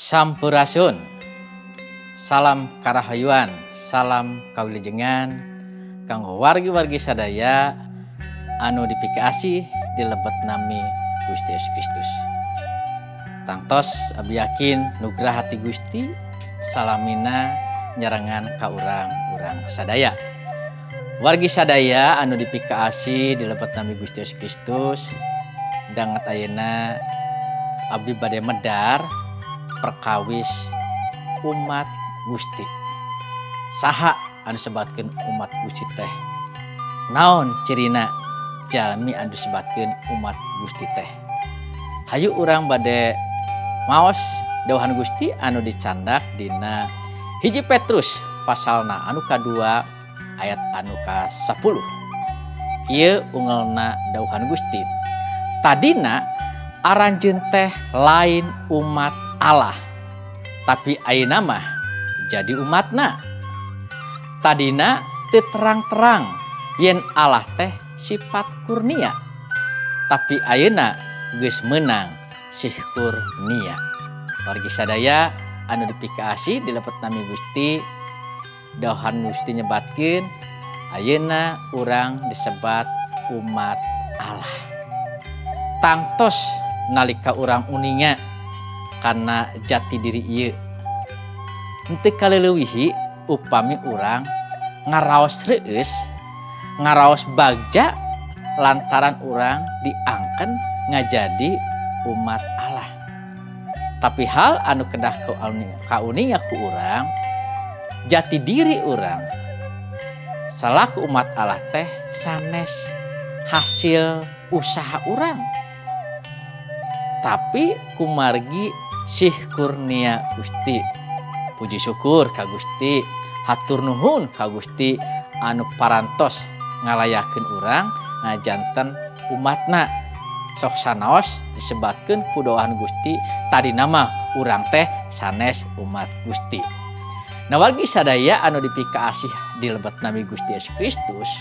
Sampurasun. Salam karahayuan, salam kawilujengan kanggo wargi-wargi sadaya anu dipikaasih di lebet nami Gusti Yesus Kristus. Tangtos abdi yakin nugraha ti Gusti salamina nyarengan ka urang-urang sadaya. Wargi sadaya anu dipikaasih di lebet nami Gusti Yesus Kristus, danget ayeuna abdi bade medar perkawis umat Gusti. Saha anu sebatkeun umat Gusti teh? Naon cirina jalmi anu disebatkeun umat Gusti teh? Hayu urang bade maos dawuhan Gusti anu dicandak dina 1 Petrus pasalna anu kadua ayat anu ka-10. Kieu ungelna dawuhan Gusti. Tadina aranjeun teh lain umat Allah, tapi ayeuna mah jadi umatna. Tadina teu terang-terang yen Allah teh sifat kurnia, tapi ayeuna geus meunang sih kurnia. Wargi sadaya anu dipikaasih di lebet nami Gusti, dawuhan Gusti nyebatkeun ayeuna urang disebat umat Allah. Tangtos nalika urang uninga kana jati diri ieu, henteu kaleulewihi upami urang ngaraos reueus, ngaraos bagja lantaran urang diangken ngajadi umat Allah. Tapi hal anu kedah kauninga ku urang, jati diri urang salaku umat Allah teh sanes hasil usaha urang, tapi kumargi sih kurnia Gusti. Puji syukur ka Gusti, hatur nuhun ka Gusti anu parantos ngalayakeun urang ngajanten umatna. Sok sanaos disebatkeun ku dawuhan Gusti, tadina mah urang teh sanes umat Gusti. Nah, wargi sadaya anu dipikaasih di lebet nami Gusti Yesus Kristus,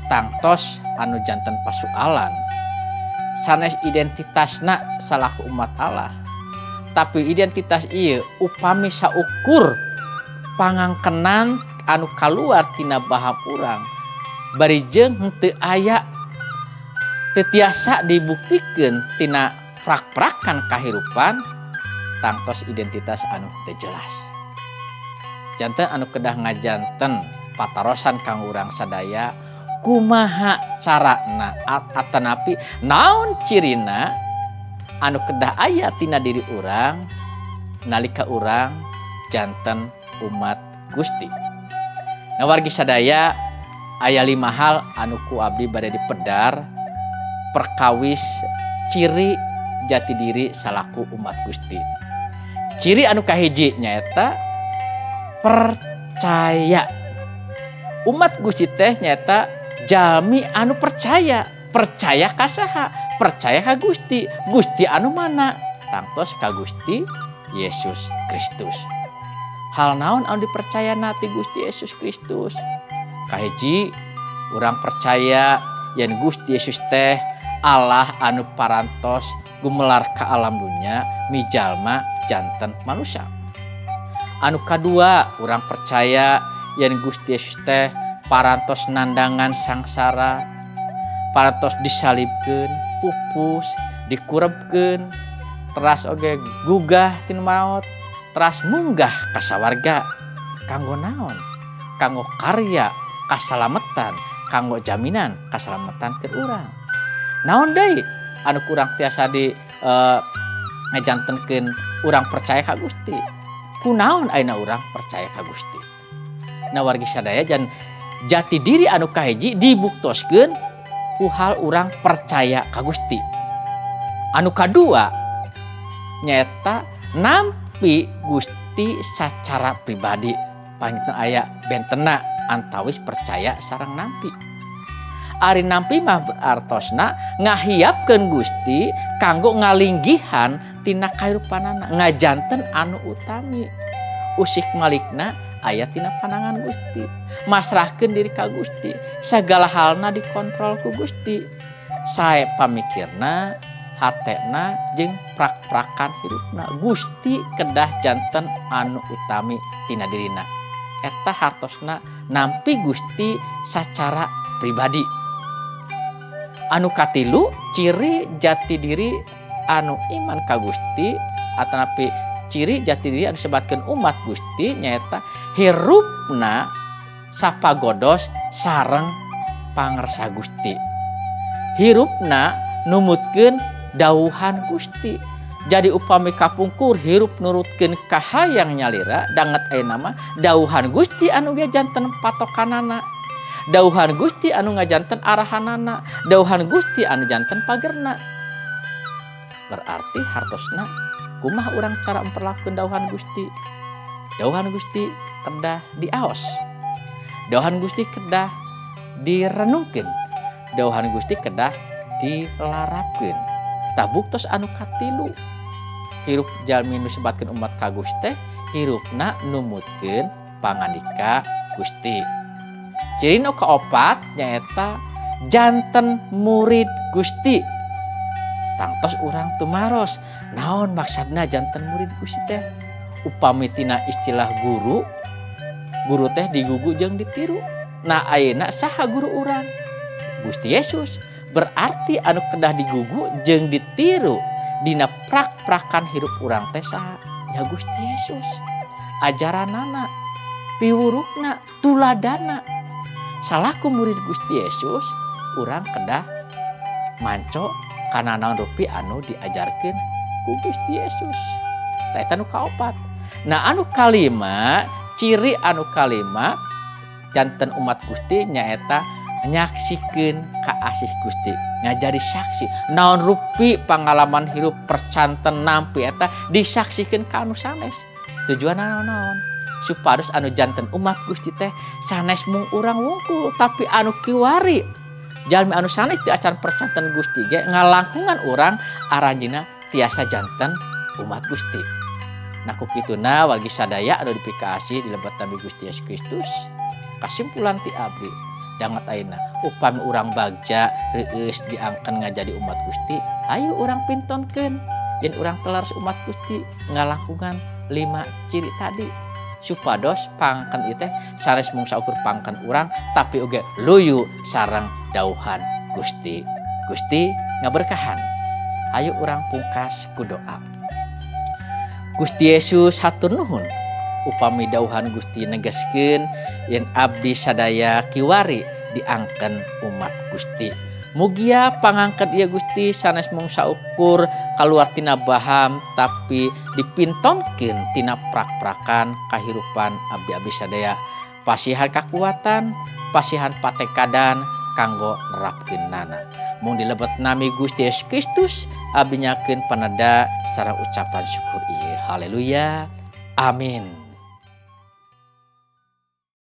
tangtos anu janten pasualan sanes identitasna salaku umat Allah, tapi identitas ieu upami saukur pangangkenan anu kaluar tina baham urang bari jeung henteu aya, teu tiasa dibuktikeun tina prak-prakan kahirupan, tangtos identitas anu teu jelas. Janten anu kedah ngajanten patarosan kanggo urang sadaya, kumaha carana atanapi naon cirina anu kedah aya tina diri urang nalika urang janten umat Gusti? Nah, wargi sadaya, aya 5 hal anu ku abdi bade dipedar perkawis ciri jati diri salaku umat Gusti. Ciri anu kahiji nyaeta percaya. Umat Gusti teh nyaeta jalmi anu percaya. Percaya ka saha? Percaya ka Gusti. Gusti anu mana? Tangtos ka Gusti Yesus Kristus. Hal naon anu dipercaya ti Gusti Yesus Kristus? Kahiji, urang percaya yen Gusti Yesus teh Allah anu parantos gumelar ka alam dunya mijalma janten manusia. Anu kadua, urang percaya yen Gusti Yesus teh parantos nandangan sangsara, parantos disalibkeun, pupus, dikurebkeun, teras oge gugah tina maot, teras munggah ka sawarga. Kanggo naon? Kanggo karya kasalamatan, kanggo jaminan kasalamatan ke urang. Naon deui anu kurang tiasa di ngajantenkeun urang percaya ka Gusti? Kunaon ayeuna urang percaya ka Gusti? Nah, wargi sadaya, jan jati diri anu kahiji dibuktoskeun ku hal urang percaya ka Gusti. Anu kadua nyaeta nampi Gusti secara pribadi. Panginten aya bentena antawis percaya sareng nampi. Ari nampi mah berartosna ngahiapkeun Gusti kanggo ngalinggihan tina kahirupanana, ngajanten anu utami. Usik malikna aya tina panangan Gusti. Masrahkeun diri ka Gusti, sagala halna dikontrol ku Gusti. Sae pamikirna, Hatena jeung prak-prakan hirupna Gusti kedah janten anu utami tina dirina. Eta hartosna nampi Gusti secara pribadi. Anu katilu, ciri jati diri anu iman ka Gusti atanapi ciri jati diri anu disebatkeun umat Gusti nyaeta hirupna sapagodos sareng pangersa Gusti, hirupna numutkeun dauhan Gusti. Jadi upami kapungkur hirup nurutkeun kahayang nyalira, danget ayeuna mah dauhan Gusti anu janten patokanana, dauhan Gusti anu ngajanten arahanana, dauhan Gusti anu janten pagerna. Berarti hartosna kumaha urang cara memperlakukan dauhan Gusti? Dauhan Gusti kedah diaos, dauhan Gusti kedah direnungkeun, dauhan Gusti kedah dilarapkeun. Tah, buktos anu katilu, hirup jalmi nu disebatkeun umat ka Gusti teh hirupna numutkeun pangandika Gusti. Ciri nu kaopat nyaeta janten murid Gusti. Tangtos urang tumaros, naon maksudna janten murid Gusti teh? Upami tina istilah guru, guru teh digugu jeung ditiru. Nah, ayeuna saha guru urang? Gusti Yesus. Berarti anu kedah digugu jeung ditiru dina prak-prakan hirup urang teh saha? Ya Gusti Yesus, ajaranana, piwurukna, tuladana. Salaku murid Gusti Yesus, urang kedah manco kana naon rupi anu diajarkeun ku Gusti Yesus. Tah, eta nu kaopat. Nah, anu kalima, ciri anu kalima janten umat Gusti nyaeta nyaksikeun kaasih Gusti, ngajadi saksi. Naon rupi pengalaman hirup percanten nampi eta disaksikeun ka anu sanes. Tujuan naon? Supados anu janten umat Gusti teh sanes mung urang wungkul, tapi anu kiwari jalmi anu sanes di acan percanten Gusti ge ngalangkungan urang aranjeunna tiasa janten umat Gusti. Nah, ku kituna, wargi sadaya anu dipikaasih di lebet nami Gusti Yesus Kristus, kasimpulan ti abdi danget ayeuna, upami urang bagja reueus diangken ngajadi umat Gusti, ayo urang pintonkeun yen urang telar umat Gusti ngalangkungan lima ciri tadi, supados pangken ieu teh sanes mung saukur pangken urang, tapi oge luyu sareng dauhan Gusti. Gusti ngaberkahan. Ayo urang pungkas ku doa. Gusti Yesus, hatur nuhun upami dauhan Gusti negaskeun yen abdi sadaya kiwari diangken umat Gusti. Mugia pangangket ieu Gusti sanes mung saukur kaluar tina baham, tapi dipintonkeun tina prak-prakan kahirupan abdi-abdi sadaya. Pasihan kakuatan, pasihan patekadan kanggo nerapkeunana. Mung di lebet nami Gusti Yesus Kristus abdi nyakeun paneda sareng ucapan syukur ieu. Haleluya, amin.